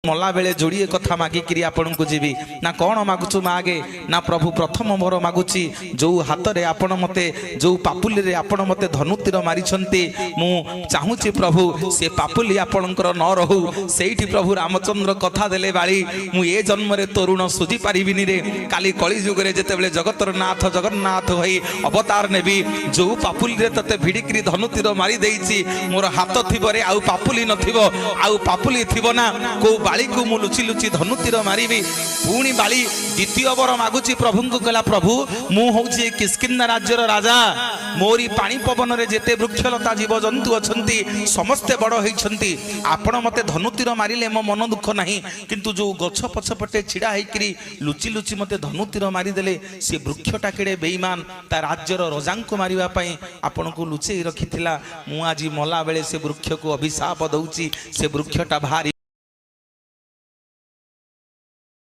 ମଲା ବେଳେ ଯୋଡ଼ିଏ କଥା ମାଗିକିରି ଆପଣଙ୍କୁ ଯିବି। ନା, କ'ଣ ମାଗୁଛୁ ମାଗେ? ନା ପ୍ରଭୁ, ପ୍ରଥମ ମୋର ମାଗୁଛି, ଯୋଉ ହାତରେ ଆପଣ ମୋତେ, ଯୋଉ ପାପୁଲିରେ ଆପଣ ମୋତେ ଧନୁତୀର ମାରିଛନ୍ତି, ମୁଁ ଚାହୁଁଛି ପ୍ରଭୁ, ସେ ପାପୁଲି ଆପଣଙ୍କର ନ ରହୁ। ସେଇଠି ପ୍ରଭୁ ରାମଚନ୍ଦ୍ର କଥା ଦେଲେ ବାଳି, ମୁଁ ଏ ଜନ୍ମରେ ତୋ ଋଣ ସୁଝି ପାରିବିନି ରେ। କାଲି କଳି ଯୁଗରେ ଯେତେବେଳେ ଜଗତର ନାଥ ଜଗନ୍ନାଥ ହୋଇ ଅବତାର ନେବି, ଯୋଉ ପାପୁଲିରେ ତତେ ଭିଡ଼ିକିରି ଧନୁତୀର ମାରି ଦେଇଛି, ମୋର ହାତ ଥିବରେ ଆଉ ପାପୁଲି ନଥିବ। ଆଉ ପାପୁଲି ଥିବ ନା, କୋଉ ବାଳିକୁ ମୁଁ ଲୁଚି ଲୁଚି ଧନୁତୀର ମାରିବି? ପୁଣି ବାଳି ଦ୍ୱିତୀୟ ବର ମାଗୁଛି ପ୍ରଭୁଙ୍କୁ। କହିଲା, ପ୍ରଭୁ, ମୁଁ ହଉଛି ଏ କିଷ୍କିନ୍ଦା ରାଜ୍ୟର ରାଜା। ମୋରି ପାଣି ପବନରେ ଯେତେ ବୃକ୍ଷଲତା ଜୀବଜନ୍ତୁ ଅଛନ୍ତି, ସମସ୍ତେ ବଡ଼ ହେଇଛନ୍ତି। ଆପଣ ମୋତେ ଧନୁତୀର ମାରିଲେ ମୋ ମନ ଦୁଃଖ ନାହିଁ, କିନ୍ତୁ ଯୋଉ ଗଛ ପଛପଟେ ଛିଡ଼ା ହେଇକିରି ଲୁଚି ଲୁଚି ମୋତେ ଧନୁତୀର ମାରିଦେଲେ, ସେ ବୃକ୍ଷଟା କେଡ଼େ ବେଇମାନ, ତା ରାଜ୍ୟର ରଜାଙ୍କୁ ମାରିବା ପାଇଁ ଆପଣଙ୍କୁ ଲୁଚେଇ ରଖିଥିଲା। ମୁଁ ଆଜି ମଲା ବେଳେ ସେ ବୃକ୍ଷକୁ ଅଭିଶାପ ଦଉଛି, ସେ ବୃକ୍ଷଟା ଭାରି